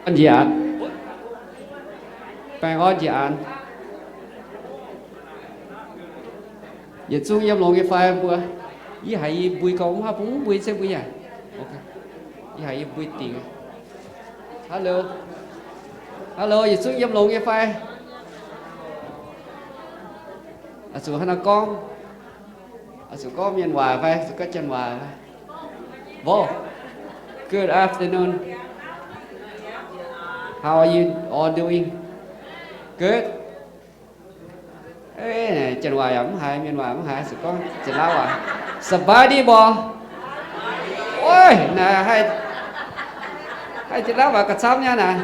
An njiec an. Baengh orn njiec an. Yietc zungv yiem longx nyei fai mbuo? Yie haiz yie mbui gorngv mv haih bun mv mbui se mbui yaac. Yie haiz yie mbui dingc. Hello, hello, yietc zungv yiem longx nyei fai? Oix zuqc haaix nor gorngv? Oix zuqc gorngv mienh waac fai zuqc gorngv janx waac fai? Wo, good afternoon. How are you all doing? Good. Janx waac yaac mv haiz, mienh waac mv haiz, zuqc gorngv Janx-Laauv waac. สบายดีบ่? Oi, naaic haih Janx-Laauv waac gauh camv nyei naaic.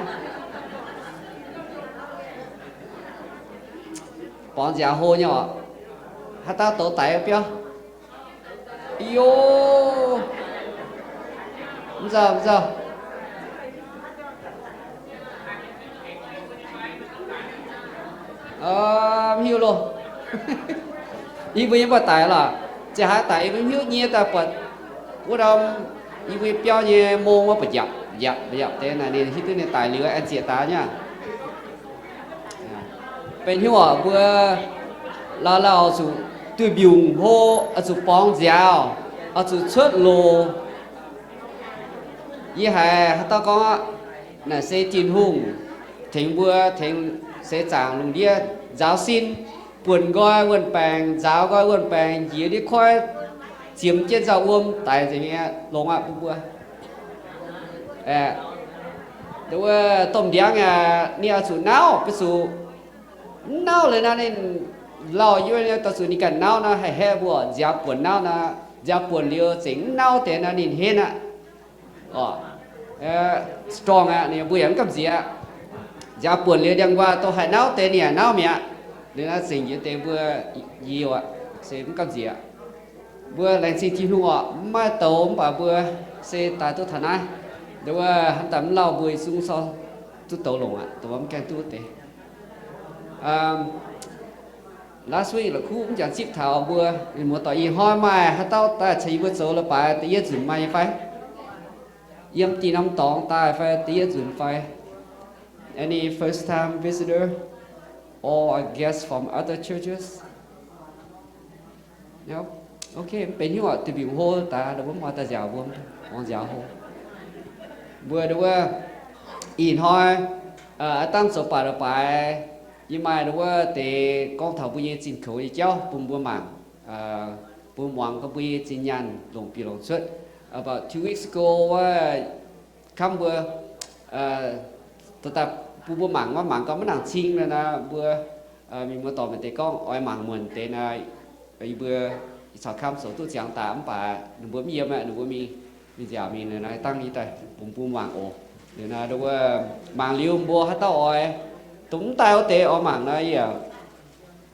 Borngz nziaaux hlo nyei oc. Haaix dauh douz daic biauv? Yo, mv nzauh, mv nzauh. Mv hiuv loh. Yie mbuo yiem mbuo daic lorqc. Ziangh haaix daic yie mbuo mv hiuv, nyie daaih buatc wuov norm yie mbuo biauv nyei mong wuov, ba'njapc ba'njapc ba'njapc deix naaic, ninh hiuv duqv ninh daic liuz aengx zieqc daaih nyei. Benx hnyouv oc, mbuo lauh lauh oix zuqc duih mbiungc hlo, oix zuqc borngz nziaaux, oix zuqc cuotv loz. Yie haiz haaix dauh gorngv aqv, naaic se Tin-Hungh tengx mbuo, tengx seix zaangc lungh ndiev nzaaux sin, buonc nqoi wuon-baengc, nzaaux nqoi wuon-baengc, njiec ndiev koiv, ziemx jienv nzauh wuom daic nzengc nyei, longx aqv bun mbuo. Wuov domh ndiangx aac, ninh oix zuqc nauv, bun zuqc mv nauv liuz nor, ninh lauh yie dauh zuqc ninh ganh nauv nor, haih haeqv mbuo. Nziaaux buonc nauv nor, nziaaux buonc liuz zengc mv nauv deix nor, ninh henv aqv. Strong aqv, ninh mbuo yaac mv gamh nziex. Nziaaux buonc liuz ndiangx-nquaah dongh haih nauv deix ninh yaac nauv mi'aqv. Liuz nor zengc njiec deix mbuo yie aqv, se mv gamh nziex. Mbuo laengz zingh Tin-Hungh oc, mv maaih douz mv baac mbuo se daaih duqv taux naaiv. Nduov wuov hnamv daaih mv lauh mbuo zungv zorqv duqv douz longc aqv, dongh mv gaengh duqv deix. Last week la'kuqv mv jangx zipv taux mbuo, mienh muoz-doic, ih hnoi maaih haaix dauh daaih caux yie mbuo zoux leiz-baaix da'yietv nzunc maaih nyei fai? Yiem dinh norm dorngx daaih fai da'yietv nzunc fai? Any first time visitor or a guest from other churches? Okay, mv benx hnyouv oc, duih mbiungc hlo daaih, mbuo mv oix daaih nziaaux, mbuo mv oix nziaaux hlo. Mbuo nduov wuov ih hnoi aav dangh zoux baac leiz-baaix, yie maaih nduov wuov deix gorngv taux mbuo nyei zinh koux nyei jauv bun mbuo mangc, bun muangx gorngv mbuo nyei zinh nyaanh longc bieqc longc cuotv. About two weeks ago wuov, kamv mbuo dorh daaih bun mbuo mangc, mangc gau maiv nangc cing nor, mbuo mienh muoz-doic maaih deix gorngv oix mangc muonc deix nor, yie mbuo caux kamv zoux duqv ziangx daaih mv baac ninh mbuo mv yiem aqv, ninh mbuo mingh, mingh nziaauc mingh, naaiv dangh yie daaih bun mbuo mangc oc. Liuz nor nduov wuov mangc liuz mbuo haaix dauh oix, dongh mv daaih wuov deix oix mangc nor, yie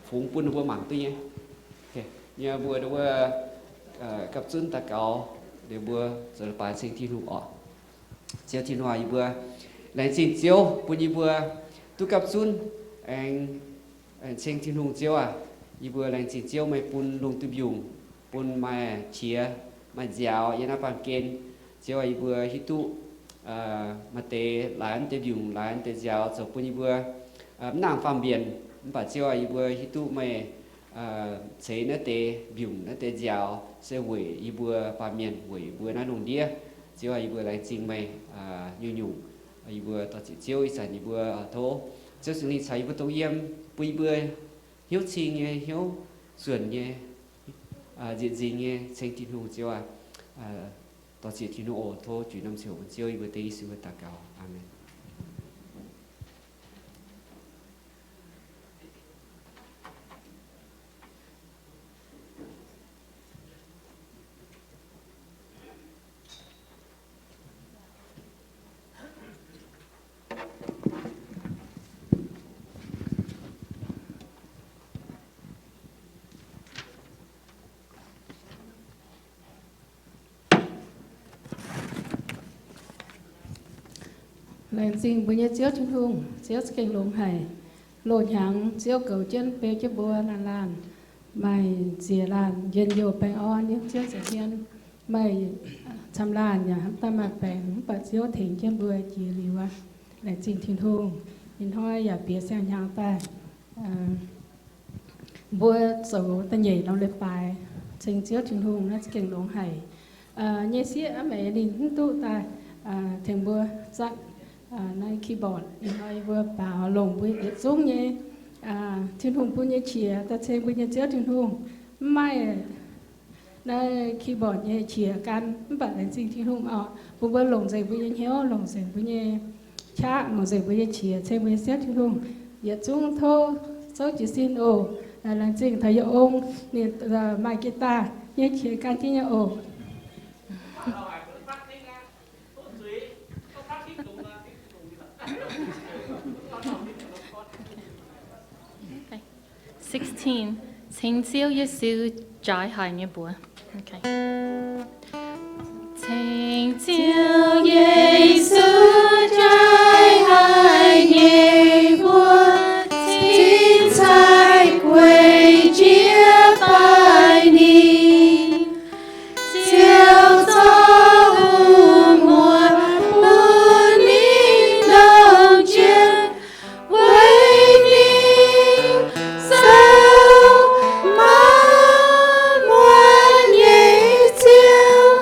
fungx bun ninh mbuo mangc duqv nyei. Nyei mbuo nduov wuov gapv zunv daux gaux, liuz mbuo zoux leiz-baaix ceng Tin-Hungh oc. Ziouv Tin-Hungh, yie mbuo laengz zingh Ziouv bun yie mbuo duqv gapv zunv aengx ceng Tin-Hungh. Ziouv aac, yie mbuo laengz zingh Ziouv meih bun lungh duih mbiungc, bun maaih qiex, maaih nziaaux yiem naaiv baamh gen. Ziouv aac, yie mbuo hiuv duqv maaih deix laaix deix mbiungc, laaix deix nziaaux zoux bun yie mbuo mv nangc faam-mbienc. Mv baac Ziouv aac, yie mbuo hiuv duqv meih ceix naaiv deix mbiungc, naaiv deix nziaaux se weic yie mbuo baamh mienh, weic mbuo naaiv lungh ndiev. Ziouv aac, yie mbuo laengz zingh meih nyungc-nyungc. Yie mbuo dor-ziec Ziouv ih zanc yie mbuo tov Ziouv Singx Lingh caux yie mbuo dongh yiem, bun yie mbuo hnyouv cing nyei, hnyouv zuonc nyei, nzieqc nzingx nyei ceng Tin-Hungh. Ziouv aac, dor-ziec Tin-Hungh oc. Tov juix norm ziouc bun Ziouv, yie mbuo dengv Yesu daux gaux. Aamen. Laengz zingh mbuo nyei Ziouv Tin-Hungh. Ziouv za'gengh longx haic. Loz-hnyangx Ziouv goux jienv beu jienv mbuo laanh laanh, maaih nziex laanh njien-youh baengh orn yiem Ziouv nza'hmien. Maaih camv laanh yaac hnamv daaih maaih baengc, mv baac Ziouv tengx jienv mbuo jiex liuz aqv. Laengz zingh Tin-Hungh, ih hnoi yaac bieqc siang-hnyangx daaih, mbuo zoux da'nyeic norm leiz-baaix ceng Ziouv Tin-Hungh naaiv za'gengh longx haic. Nyei sieqv aav meix ninh mv duqv daaih tengx mbuo zatv naaiv keyboard. Ih hnoi mbuo baaux longc mbuo yietc zungv nyei Tin-Hungh bun nyei qiex daaih ceng mbuo nyei Ziouv Tin-Hungh. Mv maaih naaiv keyboard nyei qiex gan, mv baac laengz zingh Tin-Hungh oc, bun mbuo longc nzengc mbuo nyei hnyouv, longc nzengc mbuo nyei qaqv, longc nzengc mbuo nyei qiex ceng mbuo nyei Ziouv Tin-Hungh. Yietc zungv tov zouv jiez sin oc. Laengz zingh taux yie ong, ninh maaih guitar nyei qiex gan jienv nyei oc. Sixteen. Ceng Ziouv Yesu jaaix haic nyei mbuox. Okay. Ceng Ziouv Yesu jaaix haic nyei mbuox, cingx caaiv gueic jiex baaix ninh. Ziouv zorqv hu muoz bun ninh ndongc jien, weic ninh zoux maanc muotc nyei Ziouv.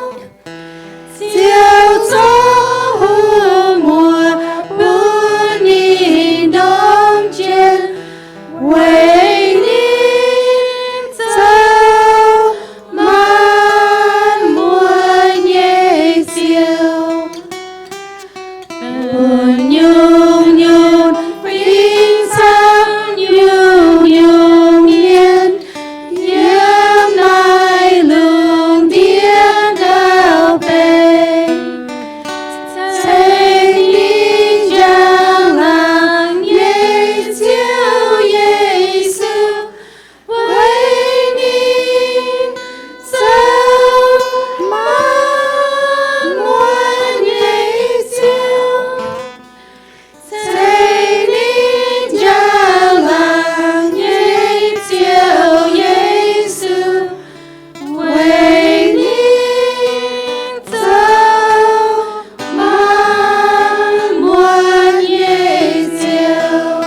Ziouv zorqv hu muoz bun ninh ndongc jien, weic ninh zoux maanc muotc nyei Ziouv. Bun nyungc-nyungc fingx caux nyungc-nyungc mienh yiem naaiv lungh ndiev ndau-beih ceng ninh njang-laangc nyei Ziouv Yesu, weic ninh zoux maanc muotc nyei Ziouv. Ceng ninh njang-laangc nyei Ziouv Yesu, weic ninh zoux maanc muotc nyei Ziouv.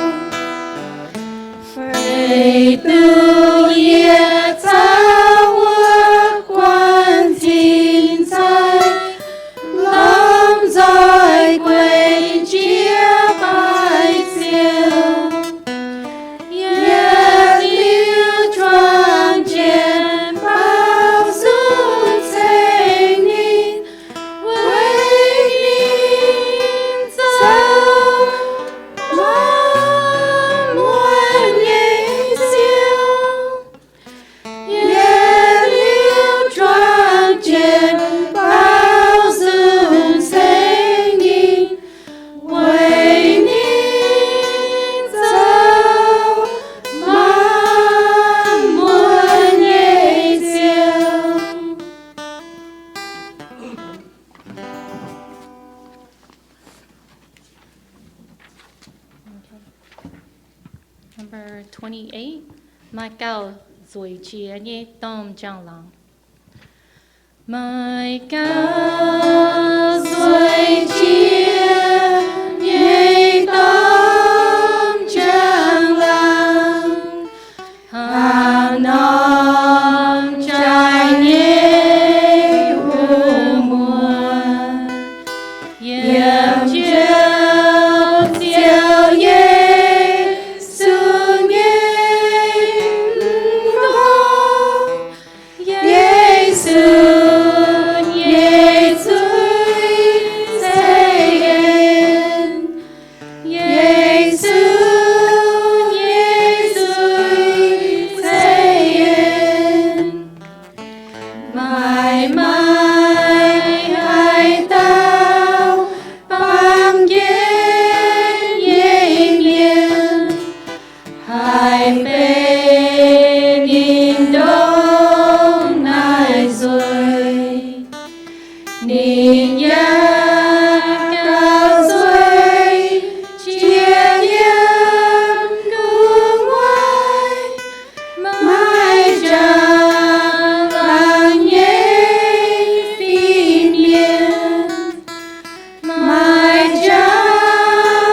Feix dungz yietc caux wuov guanh cing-nzaaic lomh nzoih gueic jiex baaix Ziouv. Yietc liuz juang-jiex baaux nzung ceng ninh, weic ninh zoux maanc muotc nyei Ziouv. Yietc liuz juang-jiex baaux nzung ceng ninh, weic ninh zoux maanc muotc nyei Ziouv. Number twenty-eight. Maaih gauh nzueic jiex nyei domh njang-laangc. Maaih gauh nzueic jiex nyei domh njang-laangc, hnangv norm jaaix nyei hu muoz, yiem Ziouv, Ziouv Yesu nyei m'nqorngv. Yesu nyei zuiz ceix en. Yesu nyei zuiz ceix en. Maaih, maaih haaix dauh baamh gen nyei mienh haih benx ninh ndongc naaiv nzueic? Ninh yaac gauh nzueic jiex yiem gu'nguaaic maaih njang-laangc nyei fin-mienh. Maaih njang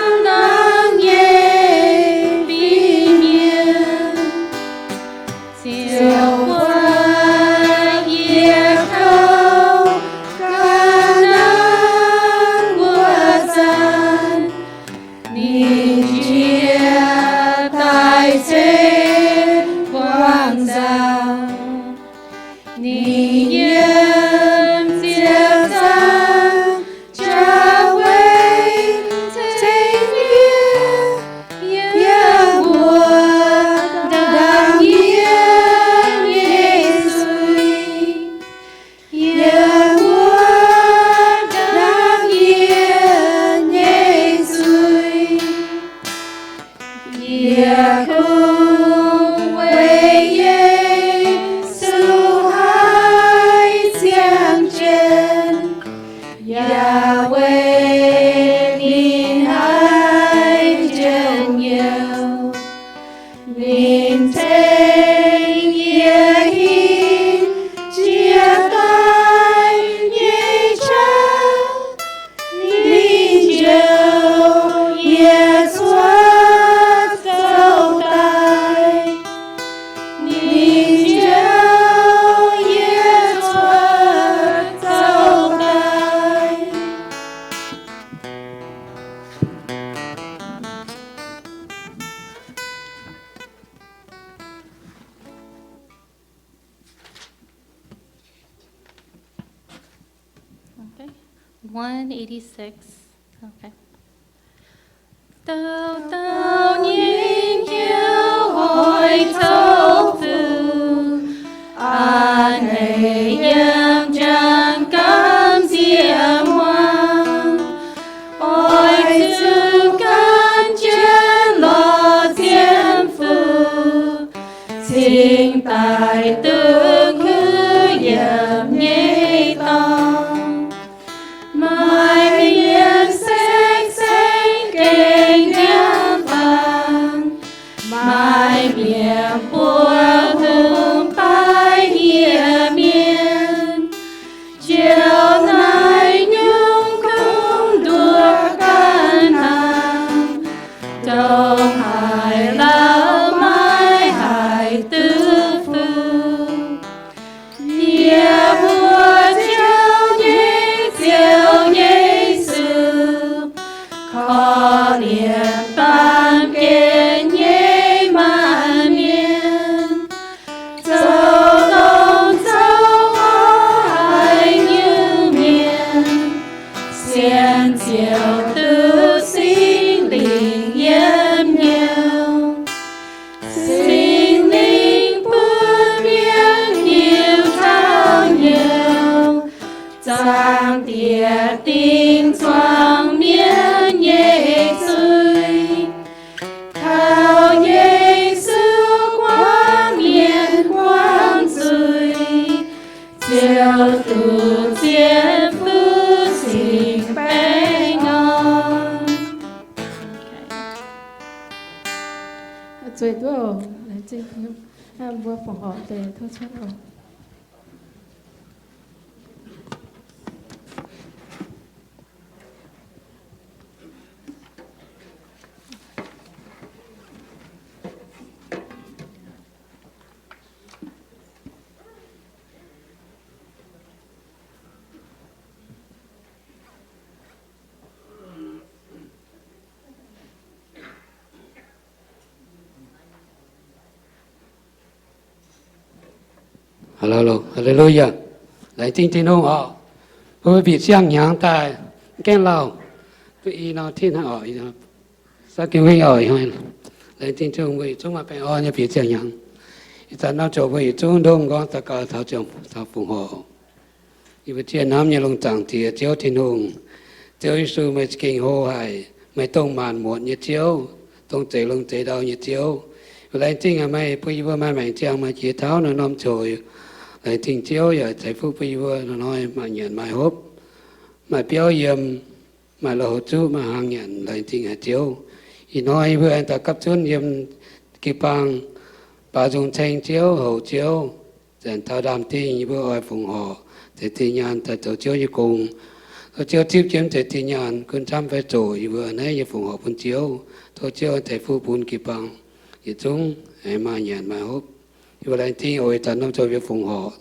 One eighty-six. Okay. Dauh dauh nyei hnyouv oix zoux fuqv, a'hneiv yiem jangx gamh nziex muangx. Oix zuqc gan jienv lorz zien fuqv, cingx daaih duqv kuv yiem nyei dorngx. Maaih mienh saeng-saeng gengh ndiangx-faanh, maaih mienh buoz hungh baaix hieh mienh. Ziouc naaiv nyungc kungx nduov ganh hnangv, ndongc haaix lauh maiv haih duqv fuqv. Yie mbuo Ziouv nyei Ziouv Yesu, korv-lienh baamh gen nyei maanc mienh, zoux longx zoux haaix nyungc mienh, sienx Ziouv duqv Singx Lingh yiem hnyouv. Singx Lingh bun mienh hiuv taux hnyouv, zaangc Diex dingc zuangx mienh nyei zuiz. Taux Yesu guangc mienh guangc zuiz, ziouc duqv zien fuqv cingx baengh orn. Zueiz duqv oc. Laengz zingh mbuo fongc horc deix tov cuotv oc. Haa^le^lu, haa^le^lu^yaa. Laengz zingh Tin-Hungh oc. Mbuo bieqc ziangh hnyangx daaih, gaengh lauh, duqv i norm tin hnangv oc. Laengz zingh Tin-Hungh mbuo yietc zungv maaih baengh orn nyei bieqc ziangh hnyangx. Ih zanc norm ziouc mbuo yietc zungv ndomh nqorngv daux gaux taux ziangh taux fongc horc. Yie mbuo zieqv hnamv nyei lungh zaangc Diex, Ziouv Tin-Hungh, Ziouv Yesu, meih za'gengh hlo haic. Meih dongh maanc muotc nyei Ziouv, dongh zeix lungh zeix ndau nyei Ziouv. Laengz zingh haic meih bun yie mbuo maaih maengc ziangh maaih jiex tauv norm norm coc. Laengz zingh Ziouv yaac ceix fuqv bun yie mbuo hnoi-hnoi maaih nyanc maaih hopv, maaih biauv yiem, maaih lui-houx zuqv, maaih hnaangx nyanc. Laengz zingh haic Ziouv. Ih hnoi yie mbuo aengx daux gapv zunv yiem jiu-baang baaux nzung ceng Ziouv, houc Ziouv, zanc taux ndaam-dingh yie mbuo oix fongc horc, zeix zinh nyaanh daaih zoux Ziouv nyei gong. Tov Ziouv zipv jienv zeix zinh nyaanh gunv camv fai zoqc, yie mbuo naaiv nyei fongc horc bun Ziouv. Tov Ziouv ceix fuqv bun jiu-baang yietc zungv aengx maaih nyanc maaih hopv. Yie mbuo laengz zingh oc. Ih zanc norm ziouc yie mbuo fongc horc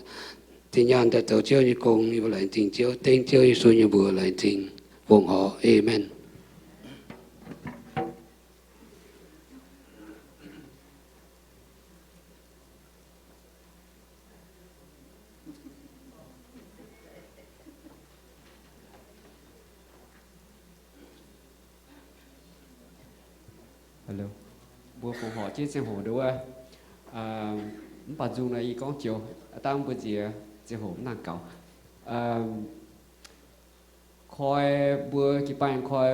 zinh nyaanh daaih zoux Ziouv nyei gong. Yie mbuo laengz zingh Ziouv, dengv Ziouv Yesu nyei mbuox laengz zingh fongc horc. Aamen. Mbuo fongc horc jienv ziangh hoc nduov wuov, mv baac nzung nor yie gorngv joux, dangv mbuo nziex ziangh hoc mv nangc gaux. Koi mbuo jiu-baang koi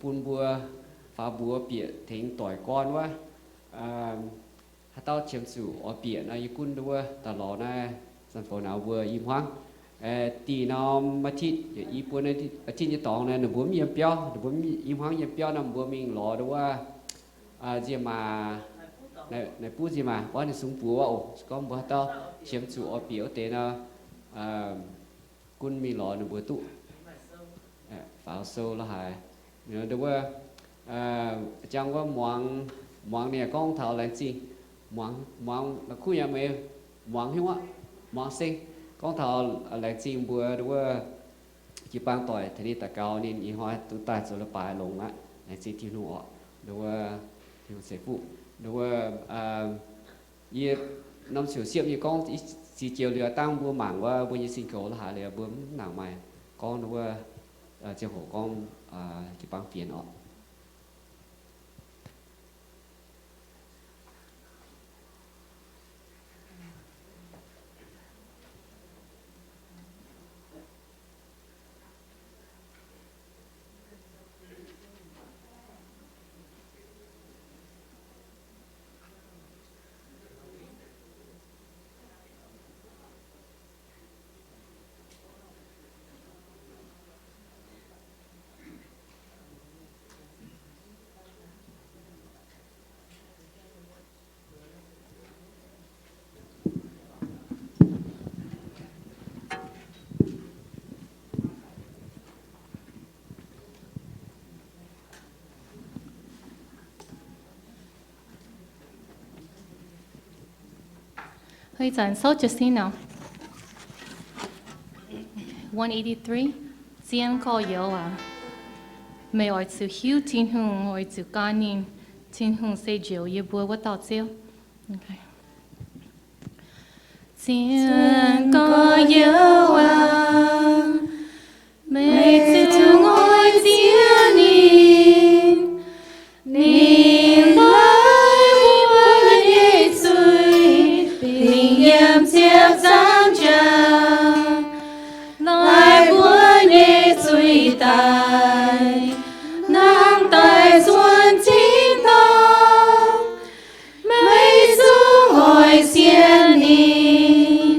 bun mbuo faaux mbuox bieqc tengx doic gorn wuov, haaix dauh qiemx zuqc oix bieqc nor, yie gunv nduov wuov daaih lorz naaiv zanc-foux nauz mbuo i hmuangv. Dih norm อาทิตย์, i buo อาทิตย์ nyei dorngx naaiv ninh mbuo mv yiem biauv, ninh mbuo mv i hmuangv yiem biauv nor, mbuo mingh lorz nduov wuov nzie maac, naaiv buv nzie maac, buov ninh sung buoz wuov oc. Se gorngv mbuo haaix dauh qiemx zuqc oix bieqc wuov deix nor, gunv mingh lorz ninh mbuo duqv faaux sou la'haaix. Nduov wuov, jangx wuov muangx, muangx ninh yaac gorngv taux laengz zingh. Muangx, muangx la'kuqv yaac meih muangx hiuv aqv, muangx seng gorngv taux laengz zingh mbuo nduov wuov jiu-baang doic tengx ninh daux gaux, ninh ih hnoi duqv daaih zoux leiz-baaix longx aqv. Laengz zingh Tin-Hungh oc. Nduov wuov, Tin-Hungh ceix fuqv. Nduov wuov, yie norm ziouc siepv nyei gorngv i ziex joux liuz, dangv mbuo mangc wuov mbuo nyei sin goux la'haaix liuz, mbuo mv nangc maaih gorngv nduov wuov ziangh hoc gorngv jiu-baang fienx orqc. Ih zanc souv jienv sin nor. One eighty-three. Zien gorx-youz aac, meih oix zuqc hiuv Tin-Hungh, oix zuqc gan ninh. Tin-Hungh se njoux yie mbuo wuov dauh Ziouv. Zien gorx-youz aac, meih zuqc oix zien ninh. Ninh laaix mbuo nyei zuiz, ninh yiem ziepc zangv jaax, laaix mbuo nyei zuiz daic, hnangv daic zuonx tin-dorngh. Meih zungv oix sienx ninh,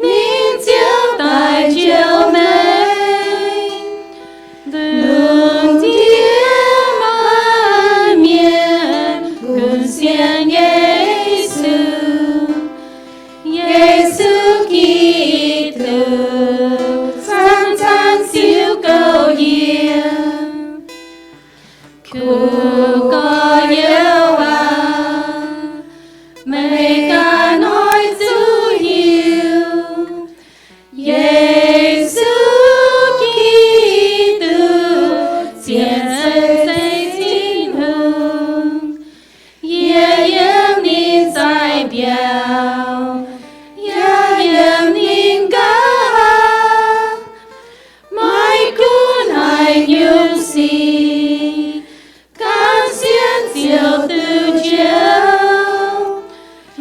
ninh ziouc daic njoux meih. Lungh ndiev maaih mienh gunv sienx Yesu. Yesu Giduc zanc-zanc ziux goux yie. Kuv gorx-youz aac, meih ganh oix zuqc hiuv, Yesu Giduc zien se Tin-Hungh. Yie yiem ninh za'biauv, yaac yiem ninh nqa'haav. Maiv gunv haaix nyungc sic, gan sienx ziouc duqv njoux.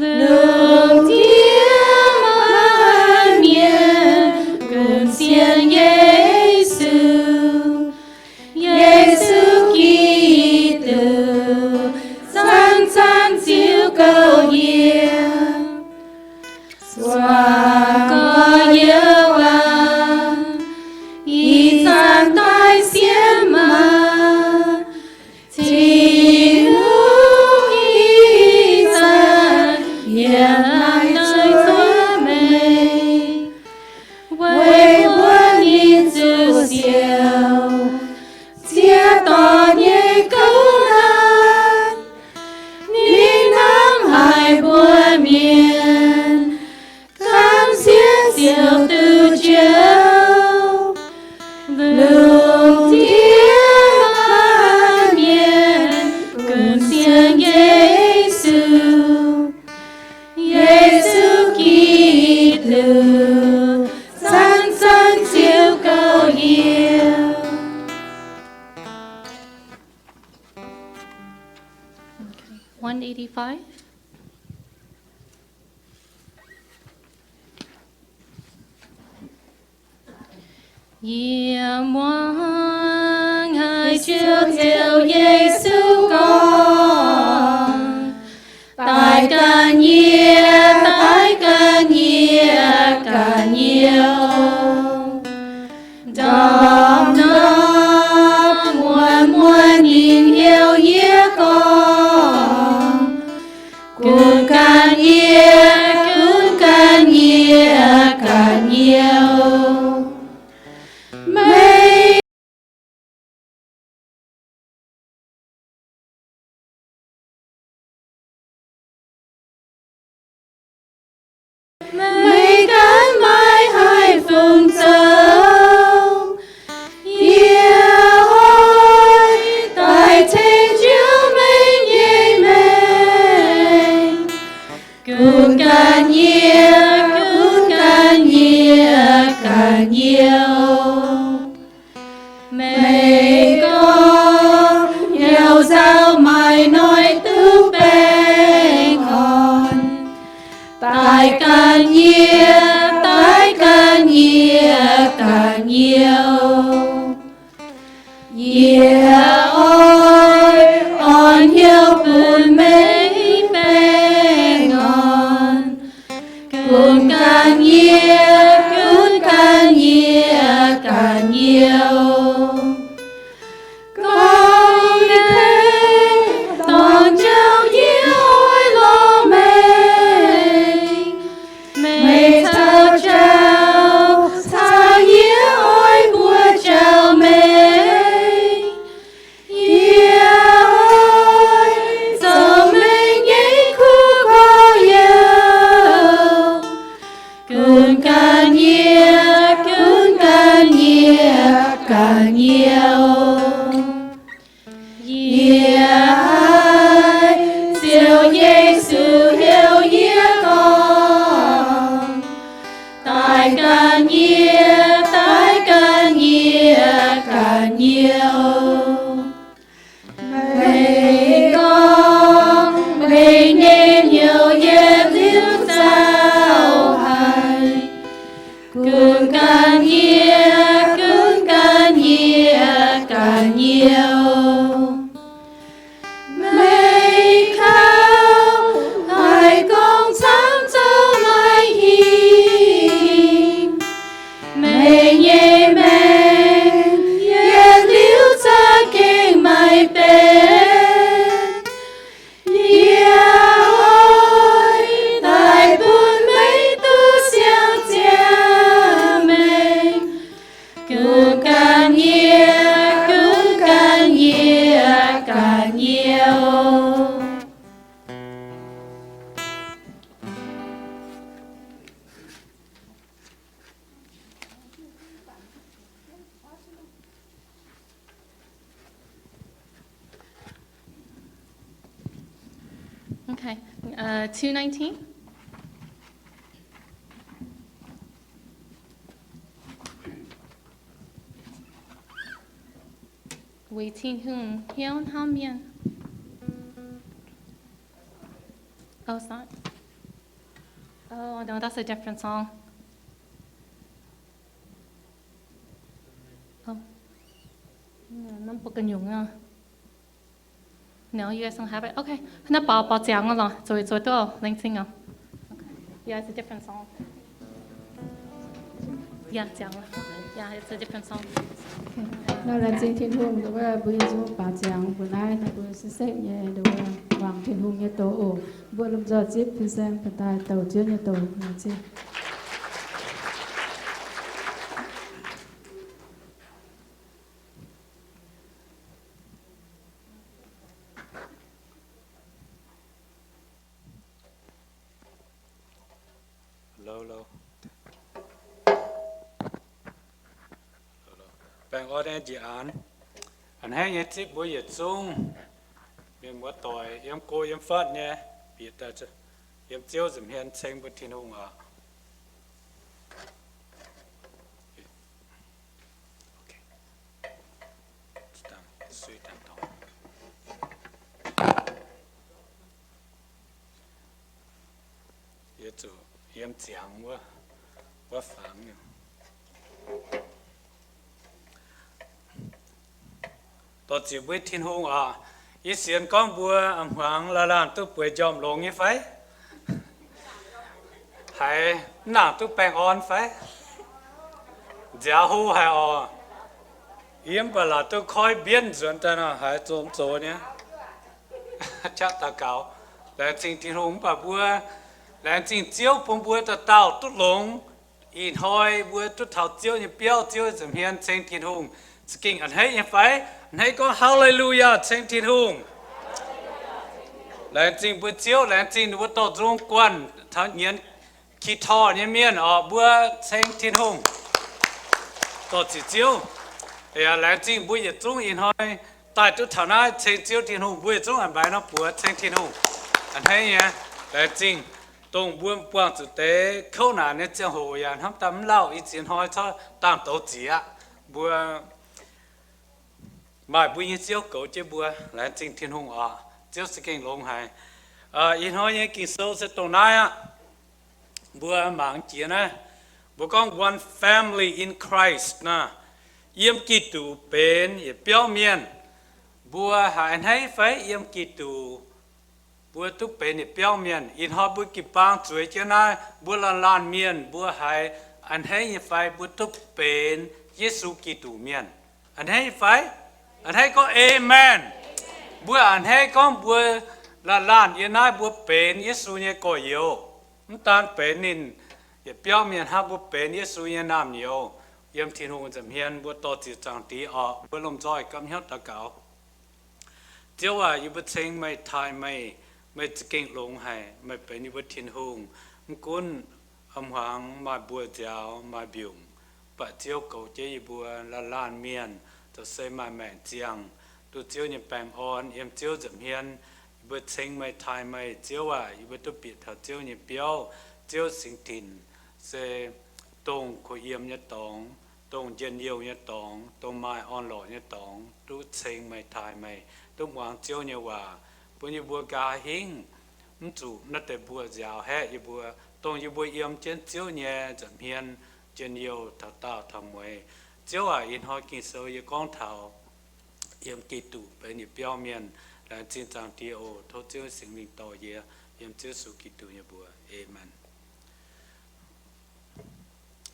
Lungh ndiev maaih mienh gunv sienx Yesu. Yesu Giduc zanc-zanc ziux goux yie. Zuangx gorx-youz aac, ih zanc daaih sienx maah! Tin-Hungh ih zanc yiem naaiv zuov meih, weic mbuox ninh zuqc siou ziex dorh nyei gouv naanv. Ninh hnamv haic mbuo mienh, gan sienx ziouc duqv njoux. Lungh ndiev maaih mienh gunv sienx Yesu. Yesu Giduc zanc-zanc ziux goux yie. One eighty-five. Yie muangx haiz Ziouv Yesu gorngv, daaih ganh yie, daaih ganh yie, ganh yie oc. Ndorm-ndorm muonz-muonz ninh heuc yie gorngv, gunv ganh yie, gunv ganh yie, ganh yie oc. Meih ganh yie ganh yie oc. Yie haiz Ziouv Yesu heuc yie gorngv, daaih ganh yie, daaih ganh yie ganh yie oc. Meih gorngv meih nyei hnyouv yietc liuz zauh haic, gunv ganh yie, gunv ganh yie ganh yie oc. Meih kaux haiz gorngv camv zoux maaih hingh, meih nyei maengc yietc liuz za'gengh maaih benx. Yie oix daaih bun meih duqv siang-ziangh maengc, gunv ganh yie, gunv ganh yie ganh yie oc. Okay, uh, two nineteen. Weic Tin-Hungh hnyouv hnamv mienh. Oh, it's not. Oh, no, that's a different song. Oh. Naaiv mbuo ga'nyungc aqv. No, you guys don't have it? Okay. Naaiv baaux, baaux ziangx lorqc. Zueiz, zueiz duqv laengz zingh oc. Okay. Yeah, it's a different song. Yeah, ziangx. Yeah, it's a different song. Okay. Nor laengz zingh Tin-Hungh, nduov mbuo nyei nzung baaux ziangx mbuo naaiv, nor mbuo se sekv nyei, nduov mbuo wangc Tin-Hungh nyei doz oc. Mbuo lomh nzoih zipv fin-saeng bun daaih douc Ziouv nyei doz. Laengz zingh. Hello, hello. Hello, hello. Baengh orn aeqv, njiec aanx. A'hneiv nyei zipv mbuo yietc zungv mienh muoz-doic yiem go yiem fatv nyei, bieqc daaih yiem Ziouv nza'hmien ceng mbuo Tin-Hungh oc. Yie zuqc yiem ziangx wuov, wuov fangx. Dorh ziec mbuo Tin-Hungh oc. Yie sienx gorngv mbuo a'hmuangx laanh laanh duqv bueix njormh longx nyei fai? Haiz mv nangc duqv baengh orn fai? Nziaaux hlo haic oc. Yie mv baac laaic duqv koiv mbienv nzuonx daaih nor, haiz zomx zoux nyei. Qaqv daux gaux, laengz zingh Tin-Hungh. Mv baac mbuo laengz zingh Ziouv bun mbuo dauh dauh duqv longx. Ih hnoi mbuo duqv taux Ziouv nyei biauv, Ziouv nza'hmien ceng Tin-Hungh. Za'gengh a'hneiv nyei fai? A'hneiv gorngv Haleluyaa, ceng Tin-Hungh. Laengz zingh mbuo Ziouv, laengz zingh ninh mbuo dorh nzung guanh taux nyienz Kih Tor nyei mienh oc, mbuo ceng Tin-Hungh. Dorh ziec Ziouv. Yaac laengz zingh mbuo yietc zungv ih hnoi daaih duqv taux naaiv ceng Ziouv Tin-Hungh, mbuo yietc zungv a'maix nor buoz ceng Tin-Hungh. A'hneiv nyei, laengz zingh dongh mbuo buangh zuqc deix kouv naanc nyei ziangh hoc yaac hnamv daaih mv lauh, i ziex hnoi corc dangh douz ziex aqv. Mbuo maaih mbuo nyei Ziouv goux jienv mbuo, laengz zingh Tin-Hungh oc. Ziouv za'gengh longx haic. Ih hnoi nyei Ging-Sou se dongh naaiv aqv. Mbuo mangc jiex naaiv, mbuo gorngv one family in Christ naaic, yiem Giduc benx yietc biauv mienh. Mbuo haiz a'hneiv fai yiem Giduc mbuo duqv benx yietc biauv mienh? Ih hnoi mbuo jiu-baang zueiz jienv naaiv, mbuo laanh laanh mienh mbuo haiz a'hneiv nyei fai mbuo duqv benx Yesu Giduc mienh? A'hneiv nyei fai? A'hneiv gorngv Amen. Mbuo a'hneiv gorngv mbuo laanh laanh yiem naaiv mbuo benx Yesu nyei gorx-youz. Mv daan benx ninh yietc biauv mienh hnangv, mbuo benx Yesu nyei naamh nyouz. Yiem Tin-Hungh nza'hmien mbuo dorh ziec zaangc Diex oc. Mbuo lomh nzoih gapv hnyouv daux gaux. Ziouv aac, yie mbuo ceng meih, taaih meih. Meih za'gengh longx haic. Meih benx yie mbuo Tin-Hungh. Mv gunv a'hmuangx maaih mbuox nziaaux, maaih mbiungc, Mv baac Ziouv goux jienv yie mbuo laanh laanh mienh, zoux se maaih maengc ziangh, duqv Ziouv nyei baengh orn yiem Ziouv nza'hmien. Yie mbuo ceng meih, taaih meih, Ziouv aac. Yie mbuo duqv bieqc taux Ziouv nyei biauv, Ziouv singx dinc, se dongh kuh yiem nyei dorngx, dongh njien-youh nyei dorngx, dongh maaih orn-lorqc nyei dorngx, duqv ceng meih, taaih meih, duqv muangx Ziouv nyei waac, bun yie mbuo nqa'haav hingv mv zuqc naaiv deix mbuox nziaaux haeqv yie mbuo, dongh yie mbuo yiem jienv Ziouv nyei nza'hmien, njien-youh taux daauh taux mueiz. Ziouv aac, ih hnoi Ging-Sou yie gorngv taux yiem Giduc benx yietc biauv mienh. Laengz zingh Zaangc Diex oc. Tov Ziouv Singx Lingh dorh yie, yiem Ziouv Yesu Giduc nyei mbuox, aamen.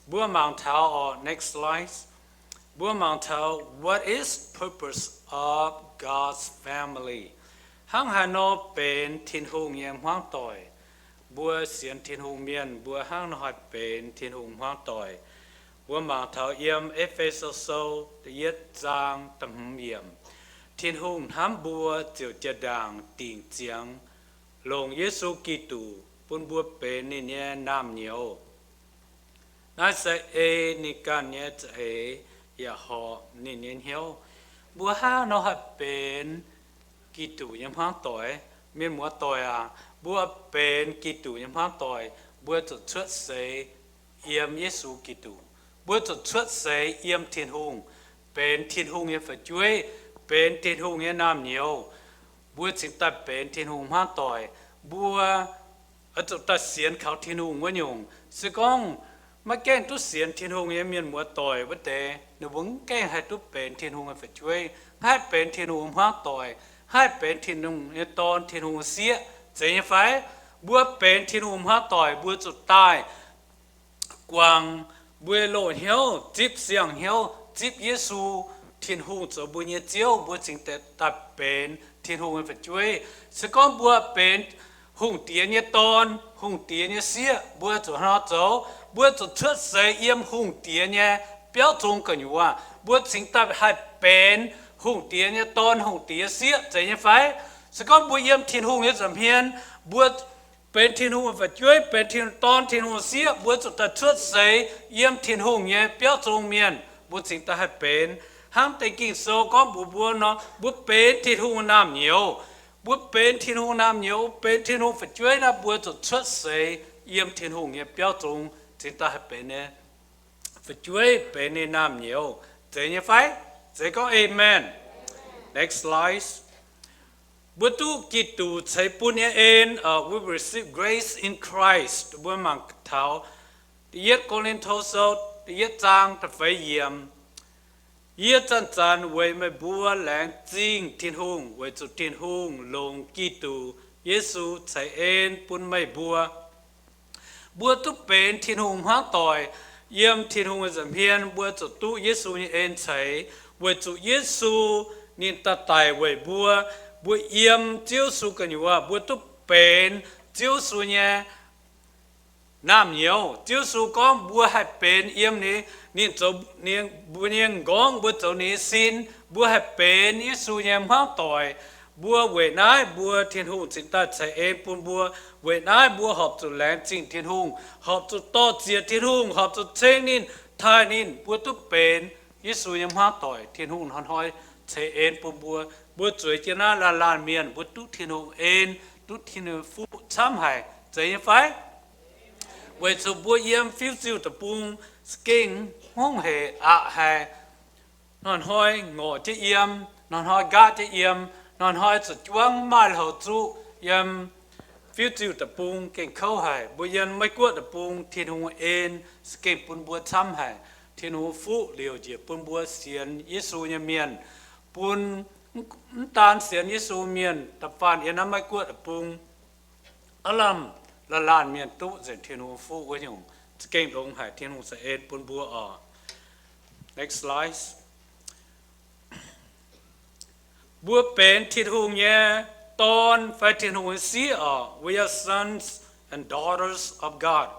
Mbuo mangc taux, next slide. Mbuo mangc taux, what is purpose of God's family? Hnangv haaix nor benx Tin-Hungh nyei hmuangv doic? Mbuo sienx Tin-Hungh mienh, mbuo hnangv nor haih benx Tin-Hungh hmuangv doic? Mbuo mangc taux yiem E^fe^so Sou da'yietv zaang da'hmz yiemc, Tin-Hungh hnamv mbuo ziouc jaa-ndaangc dingc ziangx longc Yesu Giduc bun mbuo benx ninh nyei naamh nyouz. Naaiv se ei ninh ganh nyei za'eix yaac horpc ninh nyei hnyouv. Mbuo hnangv nor haih benx Giduc nyei hmuangv doic. Mienh muoz-doic aac, mbuo benx Giduc nyei hmuangv doic, mbuo zuqc cuotv seix yiem Yesu Giduc. Mbuo zuqc cuotv seix yiem Tin-Hungh, benx Tin-Hungh nyei fu'jueiv, benx Tin-Hungh nyei naamh nyouz. Mbuo cingx daaih benx Tin-Hungh hmuangv doic. Mbuo oix zuqc daaih sienx kaux Tin-Hungh wuov nyungc. Se gorngv maiv gaengh duqv sienx Tin-Hungh nyei mienh muoz-doic wuov deix, ninh mbuo mv gaengh haih duqv benx Tin-Hungh nyei fu'jueiv, haih benx Tin-Hungh hmuangv doic, haih benx Tin-Hungh nyei dorn, Tin-Hungh sieqv. Zeiz nyei fai? Mbuo benx Tin-Hungh hmuangv doic, mbuo zuqc daaih guangc mbuo loz-hnyouv, zipv siang-hnyouv, zipv Yesu, Tin-Hungh zoux mbuo nyei Ziouv, mbuo cingx daaih benx Tin-Hungh nyei fu'jueiv. Se gorngv mbuo benx hungh diex nyei dorn, hungh diex nyei sieqv, mbuo zuqc hnangv nor zoux. Mbuo zuqc cuotv seix yiem hungh diex nyei biauv zong gu'nyuoz, mbuo cingx daaih haih benx hungh diex nyei dorn, hungh diex sieqv. Zeiz nyei fai? Se gorngv mbuo yiem Tin-Hungh nyei nza'hmien, mbuo benx Tin-Hungh nyei fu'jueiv, benx Tin-Hungh dorn, Tin-Hungh sieqv, mbuo zuqc daaih cuotv seix yiem Tin-Hungh nyei biauv zong mienh. Mbuo cingx daaih haih benx hnangv deix Ging-Sou gorngv mbuox mbuo nor, mbuo benx Tin-Hungh naamh nyouz. Mbuo benx Tin-Hungh naamh nyouz, benx Tin-Hungh fu'jueiv naaiv, mbuo zuqc cuotv seix yiem Tin-Hungh nyei biauv zong cingx daaih haih benx ninh fu'jueiv, benx ninh naamh nyouz. Zeiz nyei fai? Zeiz gorngv amen. Next slide. Mbuo duqv Giduc ceix bun nyei en, we receive grace in Christ. Mbuo mangc taux da'yietv Ko^lin^to Sou da'yietv zaang da'feix yiemc, Yie zanc-zanc weic meih mbuo laengz zingh Tin-Hungh, weic zuqc Tin-Hungh longc Giduc Yesu ceix en bun meih mbuo. Mbuo duqv benx Tin-Hungh hmuangv doic. Yiem Tin-Hungh nza'hmien mbuo zuqc duqv Yesu nyei en ceix, weic zuqc Yesu ninh daaih daic weic mbuo. Mbuo yiem Ziouv Yesu gu'nyuoz, mbuo duqv benx Ziouv Yesu nyei naamh nyouz. Ziouv Yesu gorngv mbuo haih benx yiem ninh, ninh zoux ninh, mbuo nyei m'nqorngv, mbuo zoux ninh nyei sin, mbuo haih benx Yesu nyei hmuangv doic. Mbuo weic naaiv mbuo Tin-Hungh cingx daaih ceix en bun mbuo. Weic naaiv mbuo horpc zuqc laengz zingh Tin-Hungh, horpc zuqc dor-ziec Tin-Hungh, horpc zuqc ceng ninh, taaih ninh. Mbuo duqv benx Yesu nyei hmuangv doic. Tin-Hungh hnoi-hnoi ceix en bun mbuo. Mbuo zueiz jienv naaiv laanh laanh mienh, mbuo duqv Tin-Hungh en, duqv Tin-Hungh fuqv camv haic. Zeiz nyei fai? Weic zuqc mbuo yiem fiuv-ziuh deic-bung za'gengh hngongv hec aqc haic. Hnoi-hnoi ngorc jienv yiem, hnoi-hnoi nqaqv jienv yiem, hnoi-hnoi zuqc juangv maaih houx zuqv yiem fiuv-ziuh deic-bung gengh kouv haic. Mbuo yiem Meiv-Guoqv deic-bung, Tin-Hungh en za'gengh bun mbuo camv haic. Tin-Hungh fuqv liouc njiec bun mbuo sienx Yesu nyei mienh, bun mv daan sienx Yesu mienh da'faanh yiem naaiv Meiv-Guoqv deic-bung, aav lamh laanh laanh mienh duqv nzengc Tin-Hungh fuqv wuov nyungc. Za'gengh longx haic, Tin-Hungh ceix en bun mbuo oc. Next slide. Mbuo benx Tin-Hungh nyei dorn fai Tin-Hungh nyei sieqv oc. We are sons and daughters of God.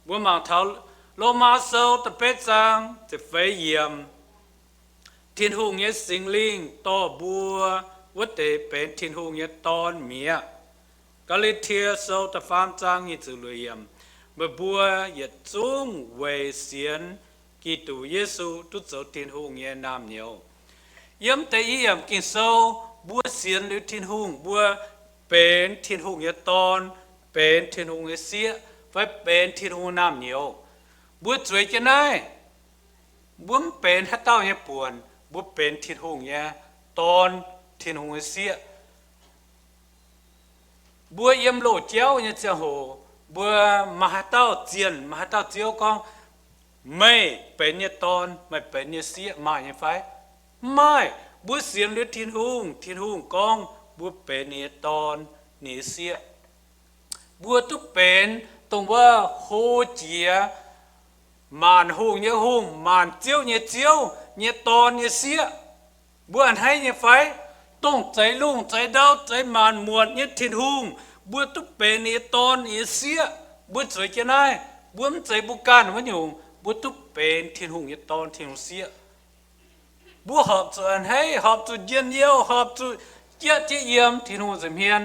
Mbuo mangc taux Lomaa Sou da'betv zaang ziepc feix yiemc. Tin-Hungh nyei Singx Lingh dorh mbuo wuov deix benx Tin-Hungh nyei dorn mi'aqv. Gaa^laa^tie Sou da'faam zaang nyic ziepc luoqc yiemc. Meih mbuo yietc zungv weic sienx Giduc Yesu duqv zoux Tin-Hungh nyei naamh nyouz. Yiem deix i yiemc Ging-Sou, mbuo sienx liuz Tin-Hungh, mbuo benx Tin-Hungh nyei dorn, benx Tin-Hungh nyei sieqv, fai benx Tin-Hungh naamh nyouz. Mbuo zueiz jienv naaiv, mbuo mv benx haaix dauh nyei buonc, mbuo benx Tin-Hungh nyei dorn, Tin-Hungh nyei sieqv. Mbuo yiem loz-jauv nyei ziangh hoc, mbuo maaih haaix dauh zienh, maaih haaix dauh ziouv gorngv, meih benx nyei dorn, meih benx nyei sieqv, maaih nyei fai? Mv maaih. Mbuo sienx liuz Tin-Hungh, Tin-Hungh gorngv mbuo benx ninh nyei dorn, ninh nyei sieqv. Mbuo duqv benx dongh wuov hlo jiex, maanc hungh nyei Hungh, maanc ziouv nyei Ziouv nyei dorn nyei sieqv. Mbuo a'hneiv nyei fai? Dongh zeix lungh zeix ndau, zeix maanc muotc nyei Tin-Hungh, mbuo duqv benx ninh nyei dorn, ninh nyei sieqv. Mbuo zueiz jienv naaiv, mbuo mv zeiz mbuo ganh wuov nyungc, mbuo duqv benx Tin-Hungh nyei dorn, Tin-Hungh sieqv. Mbuo horpc zuqc a'hneiv, horpc zuqc njien-youh, horpc zuqc jieqv jienv yiem Tin-Hungh nza'hmien,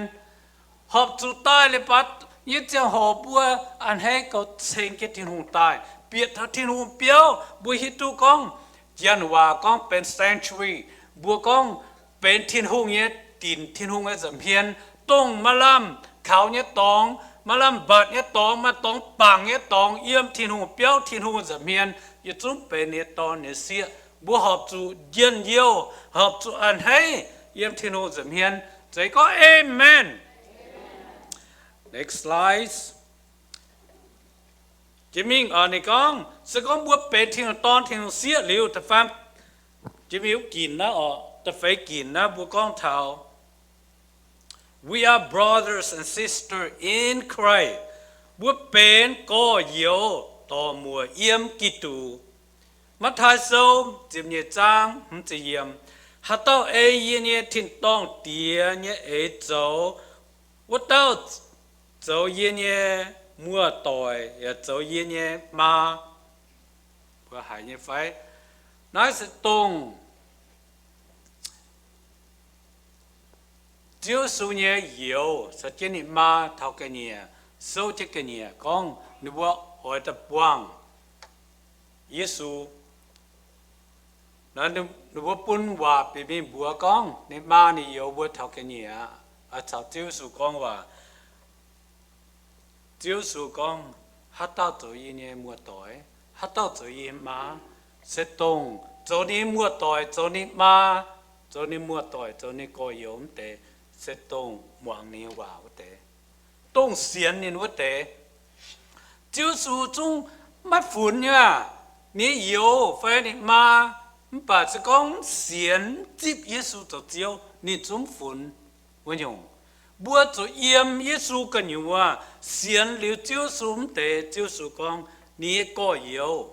horpc zuqc daaih leiz baac nyei ziangh hoc mbuo a'hneiv gauh ceng jienv Tin-Hungh daaih, bieqc taux Tin-Hungh biauv. Mbuo hiuv duqv gorngv, janx waac gorngv benx sanctuary, mbuo gorngv benx Tin-Hungh nyei dinc, Tin-Hungh nyei nza'hmien, dongh maaih lamh kaux nyei dorngx, maaih lamh mbatc nyei dorngx, maaih dorngx bangc nyei dorngx yiem Tin-Hungh biauv, Tin-Hungh nza'hmien, yietc zungv benx ninh nyei dorn, ninh nyei sieqv. Mbuo horpc zuqc njien-youh, horpc zuqc a'hneiv yiem Tin-Hungh nza'hmien. Zeiz gorngv amen. Next slide. Jiex mingh oc, ninh gorngv, se gorngv mbuo benx Tin-Hungh dorn, Tin-Hungh sieqv liuz, da'faam, jiex mingh wuov ginc naaiv oc, da'feix ginc naaiv mbuo gorngv taux, we are brothers and sisters in Christ. Mbuo benx gorx-youz dorc-muoc yiem Giduc. Matv^taai Sou ziepc nyeic zaang hmz ziepc yiemc, haaix dauh ei yie nyei tin-dorngh Diex nyei eix zoux, wuov dauh zoux yie nyei muoz-doic yaac zoux yie nyei maa. Mbuo haiz nyei fai? Naaiv se dongh Ziouv Yesu nyei youz caux jienv ninh maa taux ga'nyiec, souv jienv ga'nyiec gorngv ninh mbuo oix daaih buangh Yesu. Ninh mbuo bun waac bieqc mingh mbuox gorngv ninh maa ninh youz mbuo taux ga'nyiec aqv, caux Ziouv Yesu gorngv waac. Ziouv Yesu gorngv, haaix dauh zoux yie nyei muoz-doic, haaix dauh zoux yie nyei maa, se dongh zoux ninh nyei muoz-doic, zoux ninh maa, zoux ninh muoz-doic, zoux ninh gorx-youz wuov deix, se dongh muangx ninh nyei waac wuov deix, dongh sienx ninh wuov deix. Ziouv Yesu zungv maiv funx nyei aqv, ninh youz fai ninh maa, mv baac se gorngv mv sienx, mv zipv Yesu zoux Ziouv, ninh zungv mv funx wuov nyungc. Mbuo zuqc yiem Yesu gu'nyuoz, sienx liuz Ziouv Yesu wuov deix, Ziouv Yesu gorngv ninh nyei gorx-youz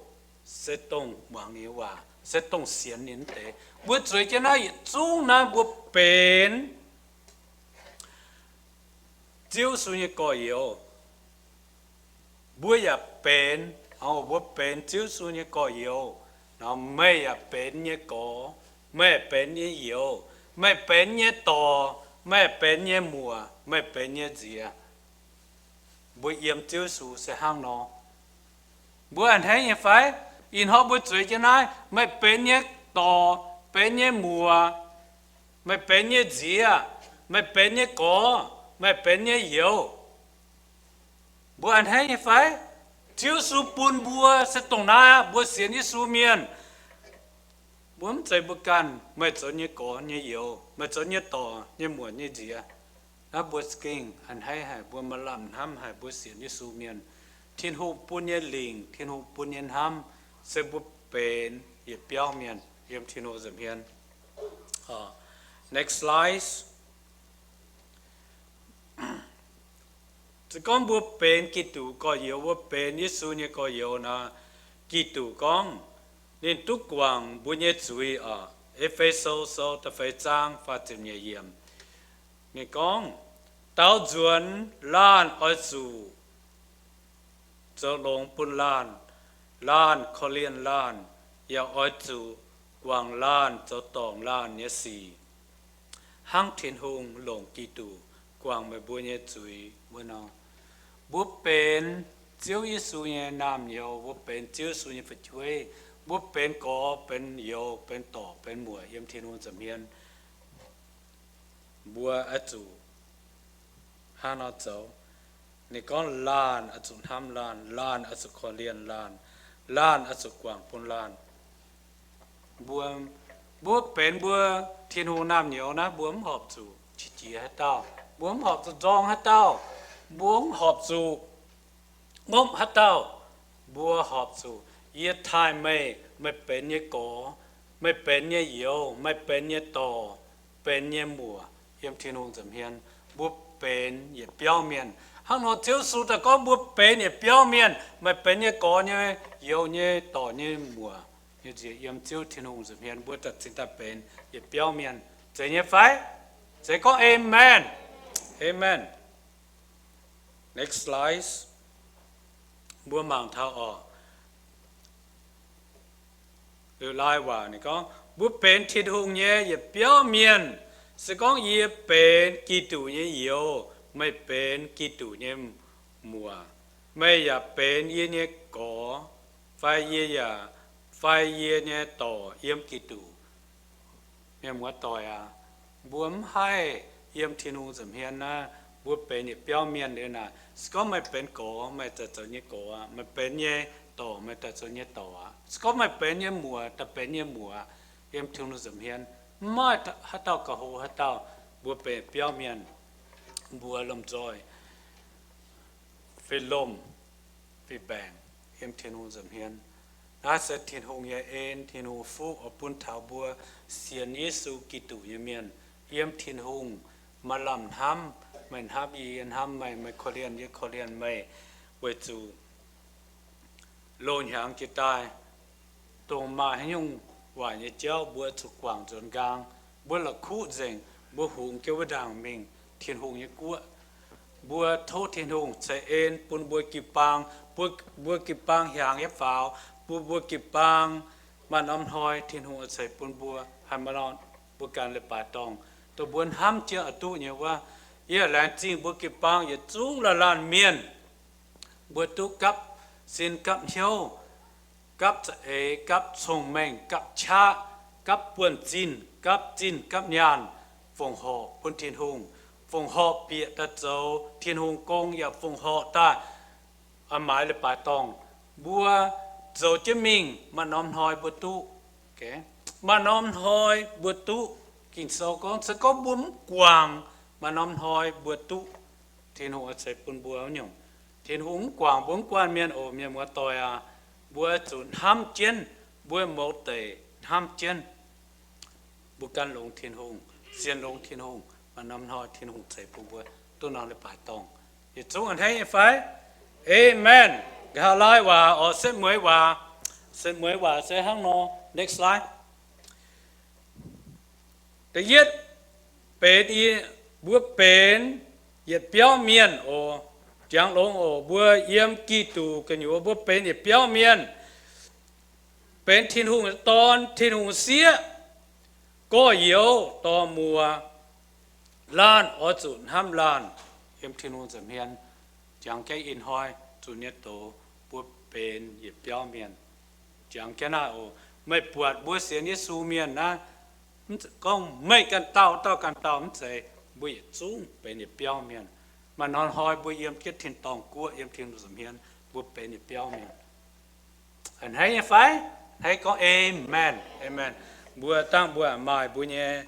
se dongh muangx ninh nyei waac, se dongh sienx ninh wuov deix. Mbuo zueiz jienv naaiv yietc zungv naaiv mbuo benx Ziouv Yesu nyei gorx-youz. Mbuo yaac benx, mbuo benx Ziouv Yesu nyei gorx-youz nor, meih yaac benx nyei gorx, meih benx nyei youz, meih benx nyei dorc, meih benx nyei muoc, meih benx nyei nziex. Mbuo yiem Ziouv Yesu se hnangv nor. Mbuo a'hneiv nyei fai? Ih hnoi mbuo zueiz jienv naaiv, meih benx nyei dorc, benx nyei muoc, meih benx nyei nziex, meih benx nyei gorx, meih benx nyei youz. Mbuo a'hneiv nyei fai? Ziouv Yesu bun mbuo se dongh naaiv aqv. Mbuo sienx Yesu mienh, mbuo mv zeiz mbuo ganh, meih zoux nyei gorx nyei youz, meih zoux nyei dorc nyei muoc nyei nziex. Naaiv mbuo za'gengh a'hneiv haic, mbuo maaih lamh hnamv haic, mbuo sienx Yesu mienh. Tin-Hungh bun nyei lingc, Tin-Hungh bun nyei hnamv, se mbuo benx yietc biauv mienh yiem Tin-Hungh nza'hmien. Next slide. Se gorngv mbuo benx Giduc gorx-youz, mbuo benx Yesu nyei gorx-youz nor, Giduc gorngv ninh duqv guangc mbuo nyei zuiz oc. E^fe^so Sou da'feix zaang faah ziepc nyeic yiemc, ninh gorngv, daaux nzuonx laanh oix zuqc zoux longx bun laanh, laanh korv-lienh laanh, yaac oix zuqc guangc laanh zoux dorngc laanh nyei sic, hnangv Tin-Hungh longc Giduc guangc meih mbuo nyei zuiz wuov nor. Mbuo benx Ziouv Yesu nyei naamh nyouz, mbuo benx Ziouv Yesu nyei fu'jueiv, Mbuo benx gorx, benx youz, benx dorc, benx muoc yiem Tin-Hungh nza'hmien, mbuo oix zuqc hnangv nor zoux. Ninh gorngv laanh oix zuqc hnamv laanh, laanh oix zuqc korv-lienh laanh, laanh oix zuqc guangc bun laanh. Mbuo, mbuo benx mbuo Tin-Hungh naamh nyouz naaiv, mbuo mv horpc zuqc qiex jiez haaix dauh, mbuo mv horpc zuqc nzorng haaix dauh, mbuo mv horpc zuqc ngopv haaix dauh. Mbuo horpc zuqc, yie taaih meih, meih benx yie nyei gorx, meih benx yie nyei youz, meih benx yie nyei dorc, benx yie nyei muoc yiem Tin-Hungh nza'hmien. Mbuo benx yietc biauv mienh. Hnangv nor Ziouv Yesu daaih gorngv mbuo benx yietc biauv mienh. Meih benx yie nyei gorx nyei, youz nyei, dorc nyei, muoc nyei, nziex yiem Ziouv Tin-Hungh nza'hmien mbuo daaih cingx daaih benx yietc biauv mienh. Zeiz nyei fai? Zeiz gorngv amen. Amen. Next slide. Mbuo mangc taux oc. Liuz lai waac ninh gorngv, mbuo benx Tin-Hungh nyei yietc biauv mienh. Se gorngv yie benx Giduc nyei youz, meih benx Giduc nyei muoc, meih yaac benx yie nyei gorx, fai yie yaac, fai yie nyei dorc yiem Giduc. Mienh muoz-doic aac, mbuo mv haih yiem Tin-Hungh nza'hmien naaiv, mbuo benx yietc biauv mienh liuz naaic, se gorngv meih benx gorx, meih daaih zoux nyei gorx aqv. Meih benx nyei dorc, meih daaih zoux nyei dorc aqv. Se gorngv meih benx nyei muoc, daaih benx nyei muoc aqv. Yiem Tin-Hungh nza'hmien, mv maaih haaix dauh gauh hlo haaix dauh. Mbuo benx biauv mienh, mbuo lomh nzoih fih lomh fih mbaengc yiem Tin-Hungh nza'hmien. Naaiv se Tin-Hungh nyei en, Tin-Hungh fuqv oix bun taux mbuo sienx Yesu Giduc nyei mienh. Yiem Tin-Hungh maaih lamh hnamv, meih hnamv yie, yie hnamv meih, meih korv-lienh yie, korv-lienh meih, weic zuqc loz-hnyangx jiex daaih, dongh maaih haaix nyungc waaic nyei jauv mbuo zuqc guangc nzuonx nqaang, mbuo la'kuqv nzengc, mbuo hungx jienv wuov ndaangc mingh Tin-Hungh nyei guoqv. Mbuo tov Tin-Hungh ceix en bun mbuo jiu-baang, bun mbuo jiu-baang hiaangx nyei faaux, bun mbuo jiu-baang maaih norm hnoi Tin-Hungh oix ceix bun mbuo haih maaih nor, mbuo ganh leiz-baaix dorngh, dongh mbuo hnamv jienv oix duqv nyei wuov. Yie laengz zingh mbuo jiu-baang yietc zungv laanh laanh mienh, mbuo duqv gapv sin gapv hnyouv, gapv za'eix, gapv cong-mengh, gapv qaqv, gapv buonv-zinh, gapv zinh gapv nyaanh, fongc horc bun Tin-Hungh, fongc horc bieqc daaih zoux Tin-Hungh gong, yaac fongc horc daaih maaiz leiz-baaix dorngh. Mbuo zoux jienv mingh, maaih norm hnoi mbuo duqv. Maaih norm hnoi mbuo duqv. Ging-Sou gorngv, se gorngv mbuo mv guangc, maaih norm hnoi mbuo duqv. Tin-Hungh oix ceix bun mbuo nyungc. Tin-Hungh mv guangc mbuo mv guanh mienh oc, mienh muoz-doic aac. Mbuo zuqc hnamv jienv, mbuo mouz deic hnamv jienv. Mbuo gan longx Tin-Hungh, sienx longx Tin-Hungh, maaih norm hnoi Tin-Hungh ceix bun mbuo duqv norm leiz-baaix dorngh. Yietc zungv a'hneiv nyei fai? Amen. Nqa'haav laai waac oc, setv mueiz waac. Setv mueiz waac se hnangv nor. Next slide. Da'yietv, benx, mbuo benx yietc biauv mienh oc. Jangx longx oc, mbuo yiem Giduc gu'nyuoz mbuo benx yietc biauv mienh. Benx Tin-Hungh nyei dorn, Tin-Hungh sieqv, gorx-youz, dorc-muoc, laanh oix zuqc hnamv laanh. Yiem Tin-Hungh nza'hmien, jangx jienv ih hnoi zuqc nyei doz, mbuo benx yietc biauv mienh. Jangx jienv naaiv oc, meih buatc mbuo sienx Yesu mienh naaiv, gorngv meih ganh dauh, dauh ganh dauh mv zeiz, mbuo yietc zungv benx yietc biauv mienh. Maaih norm hnoi mbuo yiem jienv tin-dorngh guoqv, yiem Tin-Hungh nza'hmien, mbuo benx yietc biauv mienh. A'hneiv nyei fai? A'hneiv gorngv amen. Amen. Mbuo dangh mbuo maaih mbuo nyei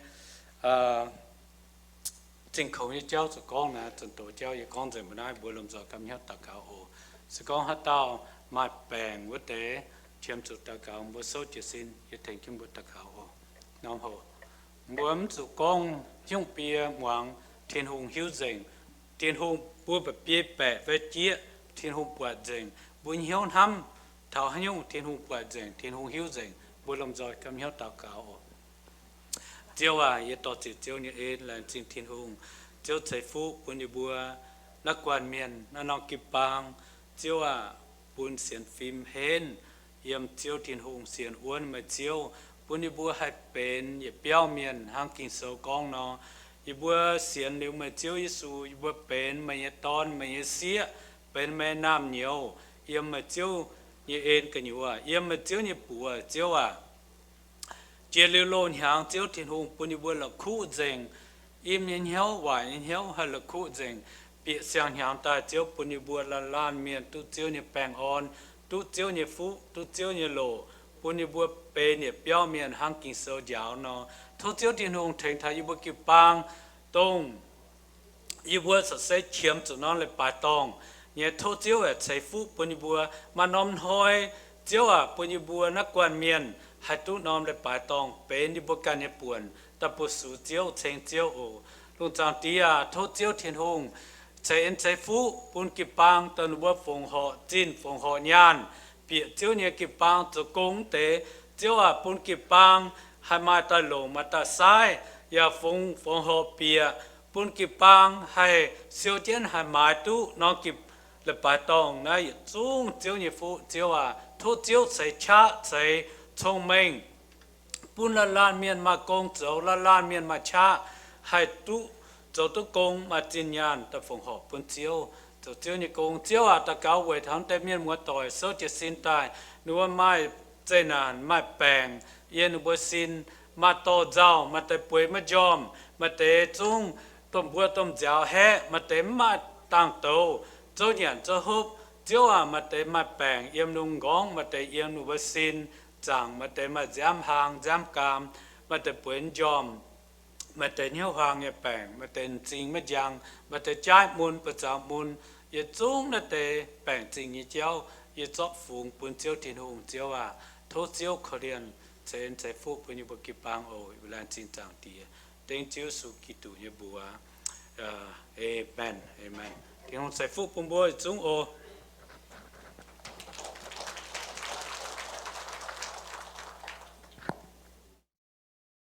zingh koux nyei jauv zuqc gorngv naaic, zanc doz jauv yie gorngv nzengc mbuo naaiv, mbuo lomh nzoih gamh hnyouv daux gaux oc. Se gorngv haaix dauh maaih baengc wuov deix, qiemx zuqc daux gaux, mbuo souv jiez sin, yie tengx jienv mbuo daux gaux oc. Norm hoc, mbuo mv zuqc gorngv hnyouv bie muangx, Tin-Hungh hiuv nzengc. Tin-Hungh, mbuo mba'biei baeqc fai jieqv, Tin-Hungh buatc nzengc. Mbuo hnyouv hnamv taux haaix nyungc, Tin-Hungh buatc nzengc, Tin-Hungh hiuv nzengc. Mbuo lomh nzoih gamh hnyouv daux gaux oc. Ziouv aac, yie dor-ziec Ziouv nyei en, laengz zingh Tin-Hungh. Ziouv ceix fuqv bun yie mbuo naaiv guanh mienh, naaiv norm jiu-baang. Ziouv aac, bun sienx fim henv yiem Ziouv Tin-Hungh, sienx wuonv meih Ziouv, bun yie mbuo haih benx yietc biauv mienh hnangv Ging-Sou gorngv nor. Yie mbuo sienx liuz meih Ziouv Yesu, yie mbuo benx meih nyei dorn, meih nyei sieqv, benx meih naamh nyouz yiem meih Ziouv nyei en gu'nyuoz yiem meih Ziouv nyei buoz, Ziouv aac. Jiex liuz loz-hnyangx, Ziouv Tin-Hungh bun yie mbuo la'kuqv nzengc. Im nyei hnyouv, waaic nyei hnyouv haih la'kuqv nzengc. Bieqc siang-hnyangx daaih, Ziouv bun yie mbuo laanh laanh mienh duqv Ziouv nyei baengh orn, duqv Ziouv nyei fuqv, duqv Ziouv nyei loc, bun yie mbuo benx yietc biauv mienh hnangv Ging-Sou njaaux nor. Tov Ziouv Tin-Hungh tengx taux yie mbuo jiu-baang, dongh yie mbuo corc se qiemx zuqc norm leiz-baaix dorngh nyei. Tov Ziouv aah, ceix fuqv bun yie mbuo. Maaih norm hnoi, Ziouv aac, bun yie mbuo naaiv guanh mienh haih duqv norm leiz-baaix dorngh benx yie mbuo ganh nyei buonc daaih bun sux Ziouv, ceng Ziouv oc. Lungh zaangc Diex aac, tov Ziouv Tin-Hungh ceix en ceix fuqv bun jiu-baang, dongh ninh mbuo fongc horc zinh fongc horc nyaanh, bieqc Ziouv nyei jiu-baang zoux gong deix. Ziouv aac, bun jiu-baang haih maaih daaih longc maaih daaih saaiv, yaac fongc, fongc horc bieqc, bun jiu-baang haih siou jienv haih maaiz duqv norm leiz-baaix dorngh naaiv yietc zungv Ziouv nyei fuqv. Ziouv aac, tov Ziouv ceix qaqv ceix cong-mengh bun laanh laanh mienh maaih gong zoux, laanh laanh mienh maaih qaqv haih duqv zoux duqv gong, maaih zinh nyaanh daaih fongc horc bun Ziouv, zoux Ziouv nyei gong. Ziouv aac, daux gaux weic taux naaiv deix mienh muoz-doic souv jiez sin daaih, ninh mbuo maaih zeqc naanc, maaih baengc yiem ninh mbuo sin, maaih dorh nzauh, maaih deix bueix maiv njormh, maaih deix zungv domh mbuo domh nziaaux haeqv, maaih deix mv maaih dangh douz zouv nyanc zouv hopv. Ziouv aac, maaih deix maaih baengc yiem lungh nqorngv, maaih deix yiem ninh mbuo sin zaangc, maaih deix maaih nziaamv hlaang nziaamv gaam, maaih deix bueix njormh, maaih deix hnyouv huaang nyei baengc, maaih deix m'zing maiv njang, maaih deix jaaiv mun, buoz-zaux mun. Yietc zungv naaiv deix baengc zingh nyei jauv yie zorqv fungx bun Ziouv Tin-Hungh. Ziouv aac, tov Ziouv korv-lienh ceix en ceix fuqv bun yie mbuo jiu-baang oc. Laengz zingh Zaangc Diex, dengv Ziouv Yesu Giduc nyei mbuox. Aamen, aamen. Tin-Hungh ceix fuqv bun mbuo yietc zungv oc.